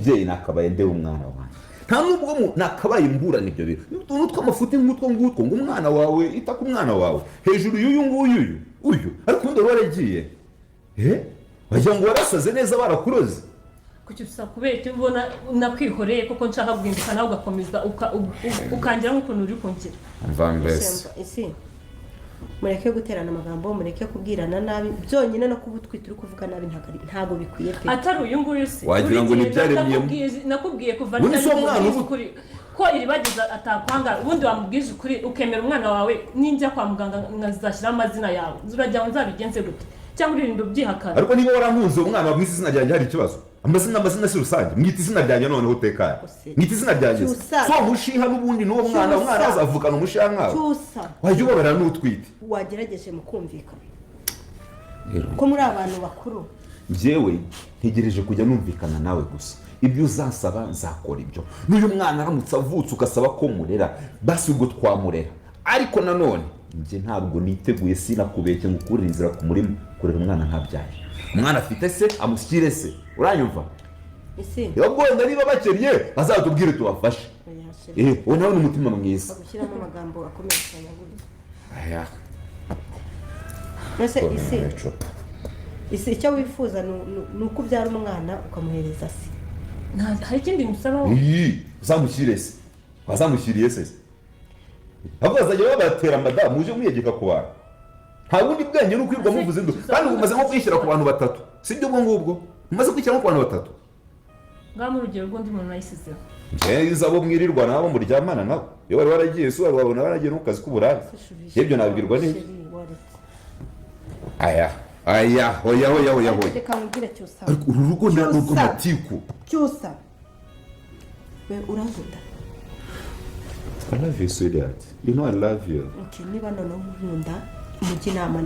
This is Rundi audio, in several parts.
Umubyeyi nakabaye ndeba umwana wanjye, nta nubwo nakabaye mburana ibyo bintu, utuntu tw'amafuti nk'utwo ngutwo, ngo umwana wawe, ita ku mwana wawe hejuru y'uyu nguyu, uyu uyu. Ariko ubundi wari waragiye, wagira ngo warasaze neza, barakuroze. Kuki usa? Kubera icyo ubona nakwihoreye koko, nshaka guhinduka, nawe ugakomeza ukangira nk'ukuntu uri kungira. Mva mbese. Isi, mureke guterana amagambo, mureke kubwirana nabi. Byonyine no kuba utwite uri kuvuga nabi ntabwo bikwiye pe. Atari uyu nguyu se? Wagira ngo Buri gihe ntibyaremyemo. nakubwiye kuva Ubundi si uwo ryari mwana mubwiza ukuri ko Iribagiza atakwanga. Ubundi wamubwije ukuri ukemera umwana wawe, ninjya kwa muganga nkazashyiraho amazina yawe, uragira ngo nzabigenze gute? Cyangwa uririnda ubyihakana? Ariko niba warankunze, uwo mwana wamwise izina ryanjye, hari ikibazo? Amazina, amazina si rusange? Mwita izina ryanjye noneho utekanye. Mwita izina ryanjye se. Cyusa. Si uwo mushiha n'ubundi n'uwo mwana. Cyusa. Umwana azavukana umushiha nkawe. Cyusa. Wajya ubabara n'utwite. Wagerageje mu kumvikana ko muri abantu bakuru. Njyewe ntegereje kujya numvikana nawe gusa. Ibyo uzasaba nzakora ibyo. N'uyu mwana aramutse avutse ugasaba ko murera, basi ubwo twamurera. Ariko nanone njye ntabwo niteguye, sinakubeshye ngo ukurire inzira ku murima kurera umwana ntabyaye. Umwana afite se, amushyire se, uranyumva? Isi. Wenda niba bakennye bazatubwire tubafashe. Oya, chéri. Uwo nawe ni umutima mwiza. Gushyiramo amagambo akomeye cyane gutya. Aya. Mbese isi, isi, icyo wifuza ni uko ubyara umwana ukamuhereza se? Hari ikindi musabaho? Iyi uzamushyire se, wazamushyiriye se? Ahubwo bazajya babatera madamu uje mwiyegeka ku bantu. Nta bundi bwenge, ni ukwirirwa muvuze induru, kandi ubu umaze nko kwishyira ku bantu batatu, sibyo? Ubwo ngubwo umaze kwishyira nko ku bantu batatu. Ngaho mu rugero rw'undi muntu nayisizeho. Njyewe abo mwirirwa nabo, muryamana nabo, iyo wari waragiye se, wari wabona waragiye no ku kazi k'uburaya, ibyo nabwirwa n'iki? Chéri, waretse. Aya, aya, hoya, hoya, hoya, hoya. Reka nkubwire, Cyusa. Ariko uru rugo ni Cyusa. urw'amatiku. Cyusa, we urankunda? I love you, sweetheart. You know I love you. Okay, niba noneho unkunda, umujye inama,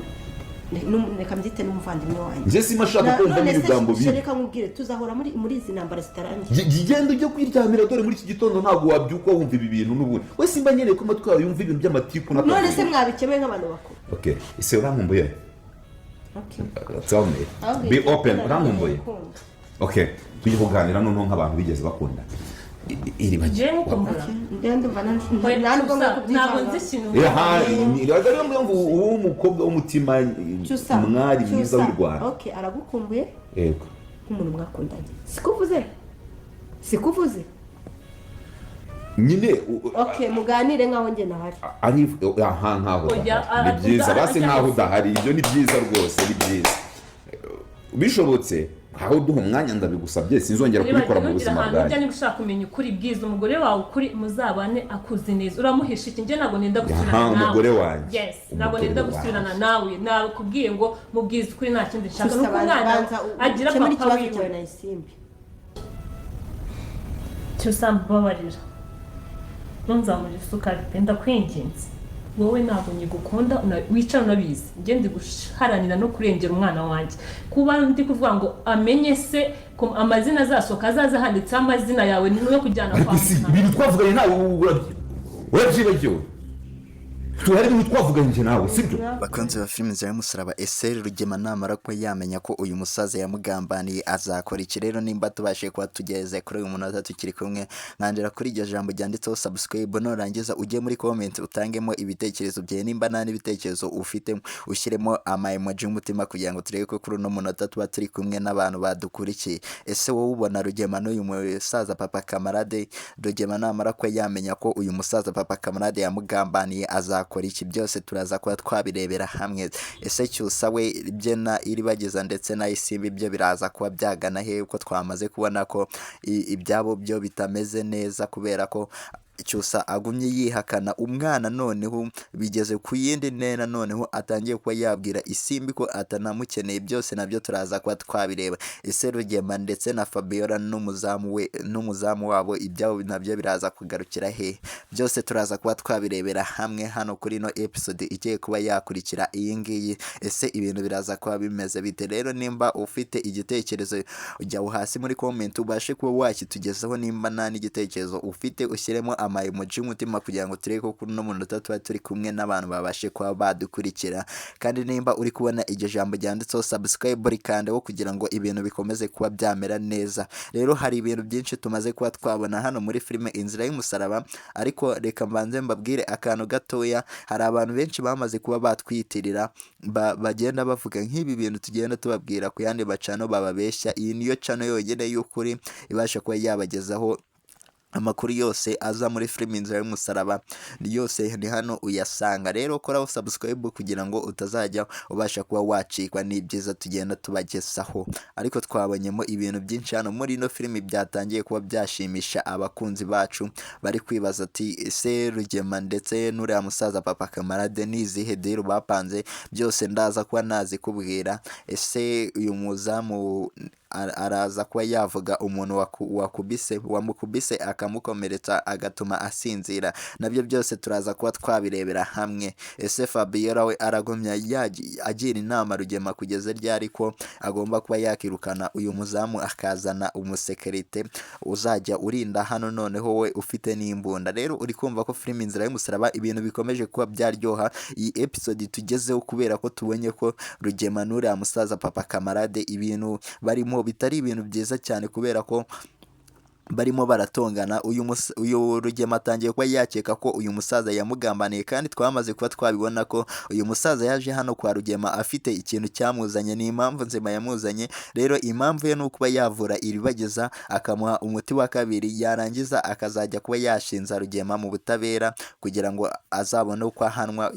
reka mbyite n'umuvandimwe wanjye. Njye simba ashaka kumva None se, n'ibigambo bibi. Reka nkubwire, tuzahora muri izi ntambara zitarangiye. Genda ujye kwiryamira, dore muri iki gitondo ntabwo wabyuka wumva ibi bintu n'ubundi. We simba nkeneye ko amatwi yawe yumva ibintu by'amatiku None se n'akavuyo. mwabikemuye nk'abantu bakuru? Okay, ese urankumbuye? Okay. Tell me. Ahubwo Be ibyo open, ntabwo urankumbuye? ngukunda. Okay, tujye kuganira noneho nk'abantu bigeze bakunda. Iribagiza. Njyewe nkukumbura? Njyewe ndumva Oya, nta nubwo Cyusa, ntabwo nkwiye nzi ikintu. Ariyo mpamvu uba umukobwa w'umutima, Cyusa, umwari mwiza Cyusa. w'u Rwanda. Okay, aragukumbuye Yego. nk'umuntu mwakundanye. Sikuvuze, sikuvuze. Nyine Okay, muganire nk'aho njye nahari. Ari aha nkaho Oya, udahari ni byiza, basi nkaho udahari, ibyo ni byiza rwose, ni byiza. Bishobotse nkaho duha umwanya, ndabigusabye, sinzongera kubikora mu Nugira buzima ahantu ujya, bwanjye. niba ushaka kumenya ukuri, bwiza umugore wawe ukuri, muzabane akuzi neza. Uramuhisha iki? Njye ntabwo nenda gusubirana Aha, nawe. umugore wanjye. Yes, ntabwo Umugore nenda gusubirana wanjye. nawe. Nakubwiye ngo mubwize ukuri, nta kindi nshaka. Cyusa, Nuko banza umwana banza agira ukemure papa ikibazo cyawe wiwe. na Isimbi. Cyusa, mbabarira, ntunzamure isukari pe, ndakwinginze. Wowe ntabwo nyigukunda, wicara unabizi. Njye ndi guharanira no kurengera umwana wanjye, kuba ndi kuvuga ngo amenye se ko amazina azasohoka azaza handitseho amazina yawe niyo kujyana kwa Ariko si muganga. Ibintu twavuganye nawe urabyibagiwe? Hari ibintu twavuganye njye nawe, sibyo? Bakunzi ba filime Nzira y'Umusaraba, ese Rugema namara kuba yamenya ko uyu musaza yamugambaniye azakora iki? Rero nimba tubashije kuba tugeze kuri uyu munota tukiri kumwe, nkandira kuri iryo jambo ryanditseho subscribe. Nurangiza ujye muri comment utangemo ibitekerezo byawe. Nimba nta n'ibitekerezo ufite, ushyiremo ama emoji y'umutima kugira ngo turebe ko kuri uno munota tuba turi kumwe n'abantu badukurikiye. Ese wowe ubona Rugema n'uyu musaza Papa Kamarade, Rugema namara kuba yamenya ko uyu musaza Papa Kamarade yamugambaniye azakora iki? Byose turaza kuba twabirebera hamwe. Ese Cyusa we ibye na Iribagiza ndetse na Isimbi byo biraza kuba byagana he, uko twamaze kubona ko ibyabo byo bitameze neza, kubera ko Cyusa agumye yihakana umwana, noneho bigeze ku yindi ntera, noneho atangiye kuba yabwira Isimbi ko atanamukeneye? Byose nabyo turaza kuba twabireba. Ese Rugema ndetse na Fabiola n'umuzamu we n'umuzamu wabo, ibyabo nabyo biraza kugarukira he? Byose turaza kuba twabirebera hamwe hano kuri ino episode igiye kuba yakurikira iyi ngiyi. Ese ibintu biraza kuba bimeze bite? Rero nimba ufite igitekerezo, ujya hasi muri comment ubashe kuba wakitugezaho. Nimba nta n'igitekerezo ufite, ushyiremo ama Wampaye umuji w'umutima kugira ngo turebe ko kuri uno munota tuba turi kumwe n'abantu babashe kuba badukurikira. Kandi nimba uri kubona iryo jambo ryanditseho subscribe, rikandeho kugira ngo ibintu bikomeze kuba byamera neza. Rero hari ibintu byinshi tumaze kuba twabona hano muri filime Inzira y'Umusaraba, ariko reka mbanze mbabwire akantu gatoya. Hari abantu benshi bamaze kuba batwitirira, bagenda bavuga nk'ibi bintu tugenda tubabwira ku yandi macano bababeshya. Iyi niyo channel yonyine y'ukuri ibasha kuba yabagezaho amakuru yose aza muri filime Inzira y'Umusaraba, yose ni hano uyasanga. Rero koraho subscribe kugira ngo utazajya ubasha kuba wacikwa n'ibyiza tugenda tubagezaho. Ariko twabonyemo ibintu byinshi hano muri ino filime byatangiye kuba byashimisha abakunzi bacu bari kwibaza ati: "Ese Rugema ndetse n'uriya musaza Papa Kamarade ni izihe deal bapanze?" Byose ndaza kuba nazikubwira. Ese uyu muzamu araza kuba yavuga umuntu wakubise wamukubise akamukomeretsa agatuma asinzira? Nabyo byose turaza kuba twabirebera hamwe. Ese Fabiola we aragumya agira inama Rugema kugeza ryari ko agomba kuba yakirukana uyu muzamu akazana umusekirite uzajya urinda hano, noneho we ufite n'imbunda? Rero uri kumva ko filime Inzira y'Umusaraba ibintu bikomeje kuba byaryoha iyi episode tugezeho, kubera ko tubonye ko Rugema n'uriya musaza Papa Kamarade ibintu barimo bitari ibintu byiza cyane, kubera ko barimo baratongana. Uyu Rugema atangiye kuba yakeka ko uyu musaza yamugambaniye, kandi twamaze kuba twabibona ko uyu musaza yaje hano kwa Rugema afite ikintu cyamuzanye, ni impamvu nzima yamuzanye. Rero impamvu ye ni ukuba yavura Iribageza, akamuha umuti wa kabiri, yarangiza akazajya kuba yashinza Rugema mu butabera kugira ngo azabone uko ahanwa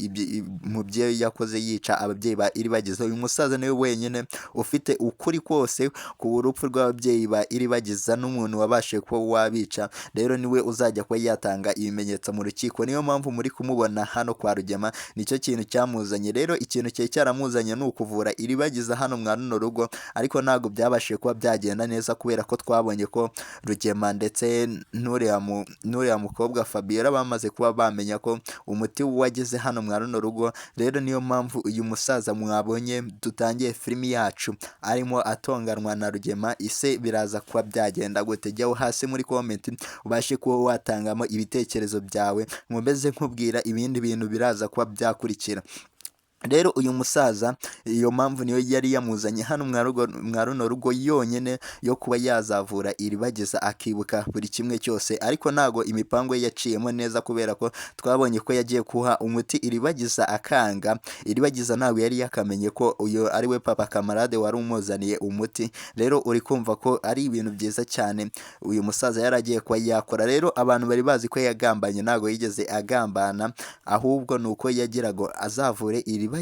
mu byo yakoze yica ababyeyi ba Iribagiza. Uyu musaza niwe wenyine ufite ukuri kose ku rupfu rw'ababyeyi ba Iribagiza n'umuntu wabashije kuba wabica. Rero niwe uzajya kuba yatanga ibimenyetso mu rukiko, niyo mpamvu muri kumubona hano kwa Rugema, nicyo kintu cyamuzanye. Rero ikintu cyari cyaramuzanye ni ukuvura Iribagiza hano mwa runo rugo, ariko ntabwo byabashije kuba byagenda neza, kubera ko twabonye ko Rugema ndetse n'uriya mukobwa Fabiola bamaze kuba bamenya ko umuti wageze hano mwa runo rugo. Rero niyo mpamvu uyu musaza mwabonye dutangiye filimi yacu arimo atonganwa na Rugema. Ise biraza kuba byagenda gute? Jyaho hasi muri comment ubashe kuba watangamo ibitekerezo byawe, nkomeze nkubwira ibindi bintu biraza kuba byakurikira. Rero uyu musaza iyo mpamvu niyo yari yamuzanye hano mwa runo rugo yonyine, yo kuba yazavura Iribagiza akibuka buri kimwe cyose, ariko ntago imipango ye yaciyemo neza, kubera ko twabonye ko yagiye kuha umuti Iribagiza akanga. Iribagiza ntabwo yari yakamenye ko uyu ari we Papa Kamarade wari umuzaniye umuti. Rero uri kumva ko ari ibintu byiza cyane uyu musaza yari agiye kuba yakora. Rero abantu bari bazi ko yagambanye, ntabwo yigeze agambana, ahubwo ni uko yagira ngo azavure Iribagiza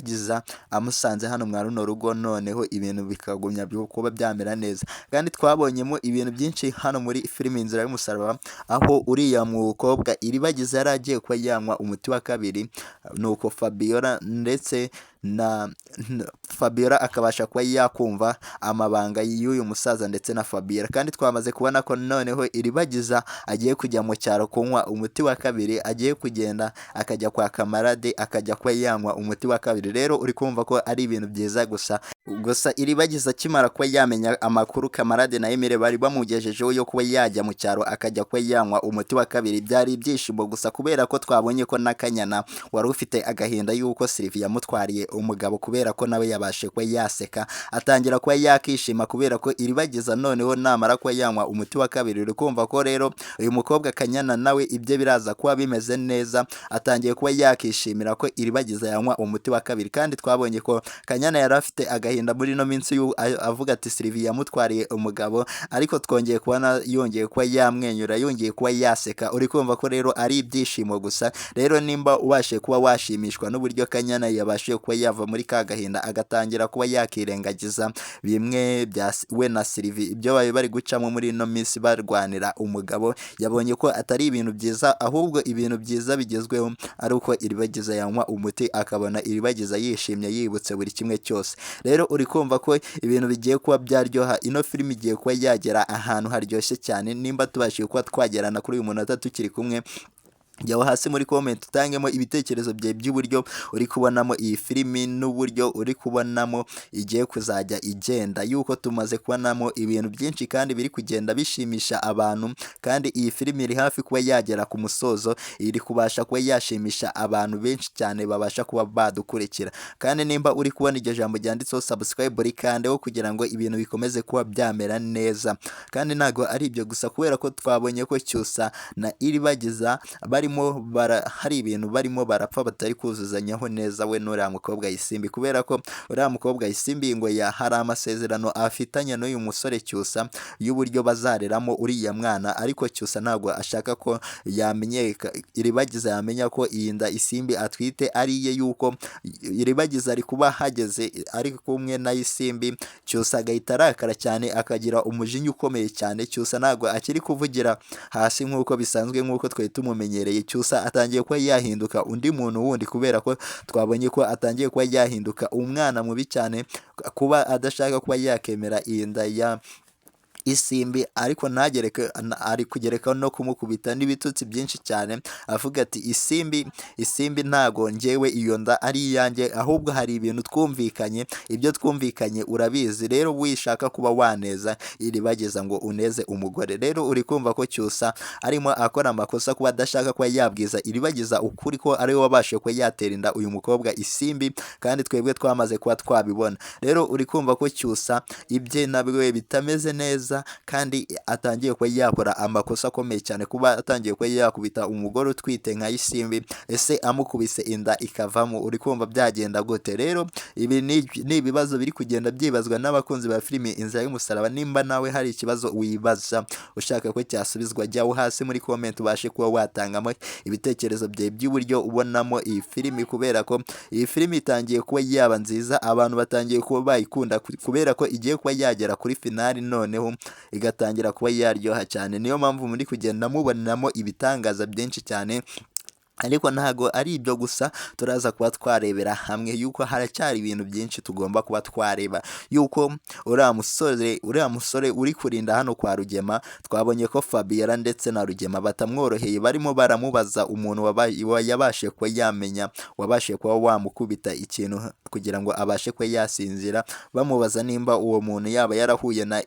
amusanze hano mwa runo rugo, noneho ibintu bikagumya kuba byamera neza. Kandi twabonyemo ibintu byinshi hano muri filime Inzira y'Umusaraba, aho uriya mukobwa Iribagiza yari agiye kuba yanywa umuti wa kabiri, nuko Fabiola ndetse na Fabiola akabasha kuba yakumva amabanga y'uyu musaza ndetse na Fabiola. Kandi twamaze kubona ko noneho Iribagiza agiye kujya mu cyaro kunywa umuti wa kabiri, agiye kugenda akajya kwa Kamarade akajya kuba yanywa umuti wa kabiri. Rero uri kumva ko ari ibintu byiza gusa. Gusa Iribagiza akimara kuba yamenya amakuru Kamarade na Emile bari bamugejejeho yo kuba yajya mu cyaro akajya kuba yanywa umuti wa kabiri, byari ibyishimo gusa, kubera ko twabonye ko na Kanyana wari ufite agahinda y'uko Sylvie yamutwariye umugabo, kubera ko nawe yabashe kuba yaseka atangira kuba yakishima, kubera ko Iribagiza noneho namara kuba yanywa umuti wa kabiri, uri kumva ko rero uyu mukobwa Kanyana nawe ibye biraza kuba bimeze neza, atangiye kuba yakishimira ko Iribagiza yanywa umuti wa kabiri. Kandi twabonye ko Kanyana yari afite agahinda muri ino minsi avuga ati Sylvie yamutwariye umugabo, ariko twongeye kubona yongeye kuba yamwenyura, yongeye kuba yaseka. Uri kumva ko rero ari ibyishimo gusa. Rero nimba ubashije kuba washimishwa n'uburyo Kanyana yabashije kuba yava muri ka gahinda agatangira kuba yakirengagiza bimwe bya we na Sylvie, ibyo bari gucamo muri ino minsi barwanira umugabo, yabonye ko atari ibintu byiza, ahubwo ibintu byiza bigezweho ari uko Iribagiza yanywa umuti akabona Iribagiza yishimye yibutse buri kimwe cyose. Rero uri kumva ko ibintu bigiye kuba byaryoha, ino filime igiye kuba yagera ahantu haryoshye cyane. Nimba tubashije kuba twagerana kuri uyu munota tukiri kumwe, Jyaho hasi muri comment utangemo ibitekerezo byawe by'uburyo uri kubonamo iyi filimi n'uburyo uri kubonamo igiye kuzajya igenda, yuko tumaze kubonamo ibintu byinshi kandi biri kugenda bishimisha abantu. Kandi iyi filimi iri hafi kuba yagera ku musozo, iri kubasha kuba yashimisha abantu benshi cyane babasha kuba badukurikira. Kandi nimba uri kubona iryo jambo ryanditseho subscribe, rikandeho kugira ngo ibintu bikomeze kuba byamera neza. Kandi ntabwo ari ibyo gusa, kubera ko twabonye ko Cyusa na Iribagiza barimo hari ibintu barimo barapfa batari kuzuzanyaho neza we n'uriya mukobwa Isimbi, kubera ko uriya mukobwa Isimbi ngo hari amasezerano afitanye n'uyu musore Cyusa y'uburyo bazareramo uriya mwana, ariko Cyusa ntabwo ashaka ko yamenyeka, Iribagiza yamenya ko iyi nda Isimbi atwite ari iye, yuko Iribagiza ari kuba hageze ari kumwe na Isimbi. Cyusa agahita arakara cyane, akagira umujinya ukomeye cyane. Cyusa ntabwo akiri kuvugira hasi nk'uko bisanzwe, nk'uko twari tumumenyereye. Cyusa atangiye kuba yahinduka undi muntu wundi, kubera ko twabonye ko atangiye kuba yahinduka umwana mubi cyane, kuba adashaka kuba yakemera iyi nda ya Isimbi, ariko ntagereke, ari kugereka no kumukubita n'ibitutsi byinshi cyane, avuga ati Isimbi, Isimbi ntago njyewe iyo nda ari iyanjye, ahubwo hari ibintu twumvikanye, ibyo twumvikanye urabizi, rero wishaka kuba waneza Iribagiza ngo uneze umugore. Rero uri kumva ko Cyusa arimo akora amakosa kuba adashaka kuba yabwiza Iribagiza ukuri ko ariwe wabashije kuba yatera inda uyu mukobwa Isimbi, kandi twebwe twamaze kuba twabibona. Rero uri kumva ko Cyusa ibye nabwe bitameze neza, kandi atangiye kuba yakora amakosa akomeye cyane, kuba atangiye kuba yakubita umugore utwite nka Isimbi. Ese amukubise inda ikavamo, uri kumva byagenda gute? Rero ibi ni ibibazo biri kugenda byibazwa n'abakunzi ba filimi Inzira y'Umusaraba. Nimba nawe hari ikibazo wibaza ushaka ko cyasubizwa, jyaho hasi muri comment ubashe kuba watangamo ibitekerezo byawe by'uburyo ubonamo iyi filimi, kubera ko iyi filimi itangiye kuba yaba nziza, abantu batangiye kuba bayikunda kubera ko igiye kuba yagera kuri finali, noneho igatangira kuba yaryoha cyane. Niyo mpamvu muri kugenda mubonamo ibitangaza byinshi cyane. Ariko ntago ari ibyo gusa, turaza kuba twarebera hamwe yuko haracyari ibintu byinshi tugomba kuba twareba, yuko uriya musore uri kurinda hano kwa Rugema, twabonye ko Fabiola ndetse na Rugema batamworoheye, barimo baramubaza umuntu yabashe kuba yamenya, wabashe kuba wamukubita ikintu kugira ngo abashe kuba yasinzira, bamubaza nimba uwo muntu yaba yarahuye na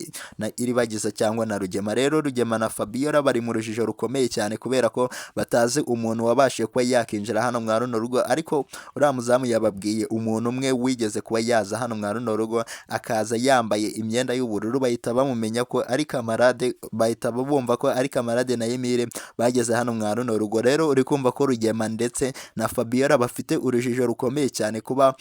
Iribagiza cyangwa na Rugema. Rero Rugema na Fabiola bari mu rujijo rukomeye cyane, kubera ko batazi umuntu wabashe kuba yakinjira hano mwa runo rugo, ariko uriya muzamu yababwiye umuntu umwe wigeze kuba yaza hano mwa runo rugo, akaza yambaye imyenda y'ubururu, bahita bamumenya ko ari Kamarade, bahita bumva ko ari Kamarade na Emile bageze hano mwa runo rugo. Rero uri kumva ko Rugema ndetse na Fabiola bafite urujijo rukomeye cyane kuba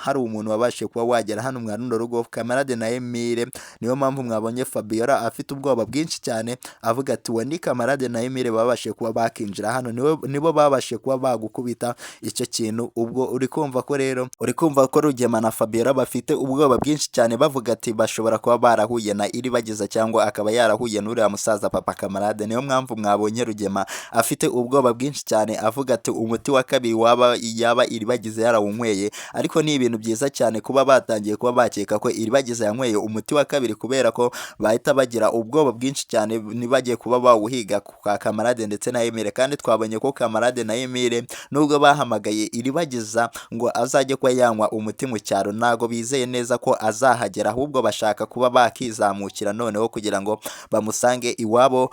hari umuntu wabashe kuba wagera hano mwa runo rugo, Kamarade na Emile. Niyo mpamvu mwabonye Fabiola afite ubwoba bwinshi cyane, avuga ati uwo ni Kamarade na Emile babashe kuba bakinjira hano, nibo babashe kuba bagukubita icyo kintu. Ubwo uri kumva ko rero uri kumva ko Rugema na Fabiola bafite ubwoba bwinshi cyane, bavuga ati bashobora kuba barahuye na Iribagiza cyangwa akaba yarahuye n'uriya musaza papa Kamarade. Niyo mpamvu mwabonye Rugema afite ubwoba bwinshi cyane, avuga ati umuti wa kabiri waba yaba Iribagiza yarawunyweye. Ariko ni ibintu byiza cyane kuba batangiye kuba bakeka ko Iribagiza yanyweye umuti wa kabiri, kubera ko bahita bagira ubwoba bwinshi cyane ntibagiye kuba bawuhiga kwa Kamarade ndetse na Emile. Kandi twabonye ko Kamarade na Emile nubwo bahamagaye Iribagiza ngo azajye kuba yanywa umuti mu cyaro, ntago bizeye neza ko azahagera, ahubwo bashaka kuba bakizamukira noneho kugira ngo bamusange iwabo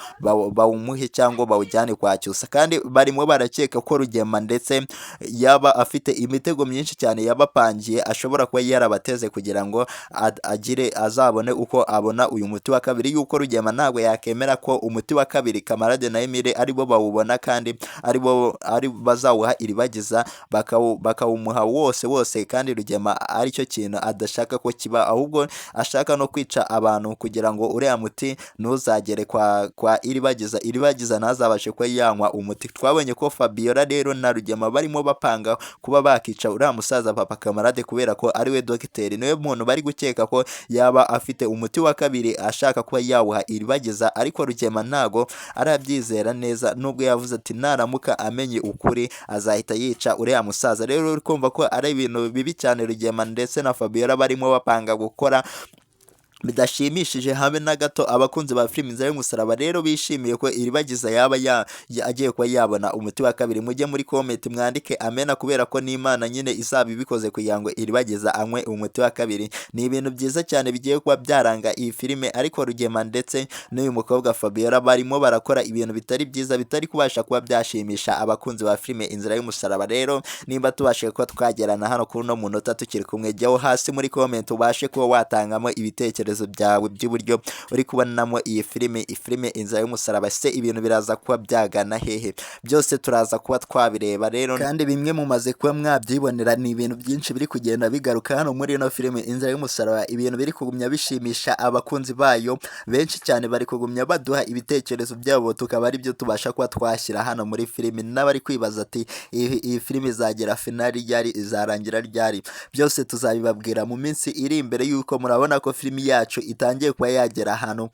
bawumuhe cyangwa bawujyane kwa Cyusa. Kandi barimo barakeka ko Rugema ndetse yaba afite imitego myinshi cyane yabapangiye, ashobora kuba yarabateze kugira ngo agire azabone uko abona uyu muti wa kabiri, yuko Rugema ntabwo yakemera ko umuti wa kabiri Kamarade na Emile aribo bawubona, kandi aribo ari bazawuha Iribagiza bakawumuha wose wose. Kandi Rugema aricyo kintu adashaka ko kiba, ahubwo ashaka no kwica abantu kugira ngo uriya muti ntuzagere kwa Iribagiza, Iribagiza ntazabashe kuba yanywa umuti. Twabonye ko Fabiola rero na Rugema barimo bapanga kuba bakica uriya musaza papa Kamarade, kubera ko ariwe dogiteri, niwe muntu bari gukeka ko yaba afite umuti wa kabiri ashaka kuba yawuha Iribagiza. Ariko Rugema ntago arabyizera neza, nubwo yavuze ati naramuka amenye ukuri azahita yica uriya musaza. Rero uri kumva ko ari ibintu bibi cyane Rugema ndetse na Fabiola barimo bapanga gukora. Bidashimishije habe na gato. Abakunzi ba filimi Inzira y'Umusaraba rero bishimiye ko Iribagiza yaba agiye kuba yabona umuti wa kabiri. Mujye muri comment mwandike amena, kubera ko n'Imana nyine izaba ibikoze kugira ngo Iribagiza anywe umuti wa kabiri. Ni ibintu byiza cyane bigiye kuba byaranga iyi filime, ariko Rugema ndetse n'uyu mukobwa Fabiola barimo barakora ibintu bitari byiza, bitari kubasha kuba byashimisha abakunzi ba filime Inzira y'Umusaraba. Rero nimba tubashije kuba twagerana hano kuri uno munota tukiri kumwe, jyaho hasi muri comment ubashe kuba watangamo ibitekerezo byawe by'uburyo uri kubonamo iyi filime, filime Inzira y'Umusaraba. Se ibintu biraza kuba byagana hehe? Byose turaza kuba twabireba rero, kandi bimwe mumaze kuba mwabyibonera. Ni ibintu byinshi biri kugenda bigaruka hano muri ino filime Inzira y'Umusaraba, ibintu biri kugumya bishimisha abakunzi bayo benshi cyane. Bari kugumya baduha ibitekerezo byabo, tukaba ari byo tubasha kuba twashyira hano muri filime. N'abari kwibaza ati iyi filime izagera finali ryari, izarangira ryari? Byose tuzabibabwira mu minsi iri imbere, yuko murabona ko filimi yacu itangiye kuba yagera ahantu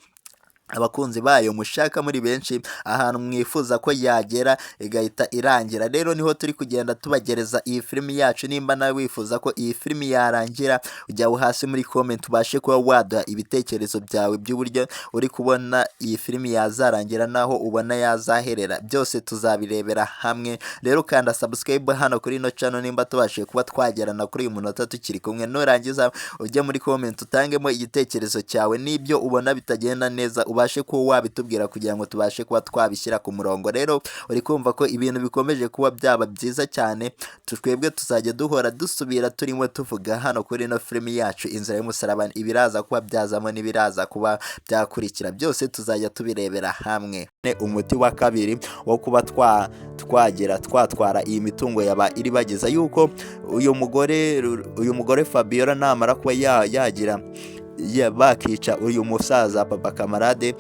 abakunzi bayo mushaka muri benshi, ahantu mwifuza ko yagera igahita irangira. Rero niho turi kugenda tubagereza iyi filimi yacu. Nimba nawe wifuza ko iyi filimi yarangira, ujya aho hasi muri comment ubashe kuba waduha ibitekerezo byawe by'uburyo uri kubona iyi filimi yazarangira, naho ubona yazaherera. Byose tuzabirebera hamwe. Rero kanda subscribe hano kuri ino channel nimba tubashije kuba twagerana kuri uyu munota tukiri kumwe. Nurangiza ujye muri comment utangemo igitekerezo cyawe, n'ibyo ubona bitagenda neza ubashe kuba wabitubwira kugira ngo tubashe kuba twabishyira ku murongo. Rero uri kumva ko ibintu bikomeje kuba byaba byiza cyane. Twebwe tuzajya duhora dusubira turimo tuvuga hano kuri ino filimi yacu Inzira y'Umusaraba, ibiraza kuba byazamo n'ibiraza kuba byakurikira byose tuzajya tubirebera hamwe. Umuti wa kabiri wo kuba twagira twatwara iyi mitungo yaba Iribagiza, yuko uyu mugore Fabiola namara kuba yagira bakica uyu musaza Papa Kamarade,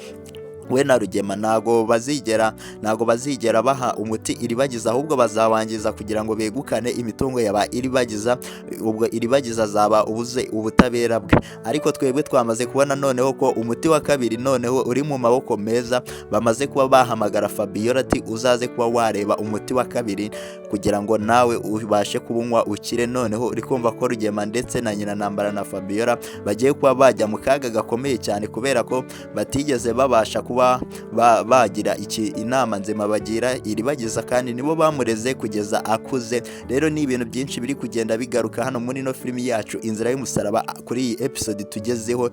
we na Rugema ntago bazigera baha umuti Iribagiza, ahubwo bazawangiza kugira ngo begukane imitungo yaba Iribagiza. Ubwo Iribagiza azaba ubuze ubutabera bwe. Ariko twebwe twamaze kubona noneho ko umuti wa kabiri noneho uri mu maboko meza. Bamaze kuba bahamagara Fabiola ati uzaze kuba wareba umuti wa kabiri kugira ngo nawe ubashe kubunywa ukire. Noneho uri kumva ko Rugema ndetse na nyina Ntambara na Fabiola bagiye kuba bajya mu kaga gakomeye cyane, kubera ko batigeze babasha kuba bagira iki inama nzima bagira Iribagiza, kandi nibo bamureze kugeza akuze. Rero ni ibintu byinshi biri kugenda bigaruka hano muri ino filimi yacu Inzira y'Umusaraba kuri iyi episode tugezeho.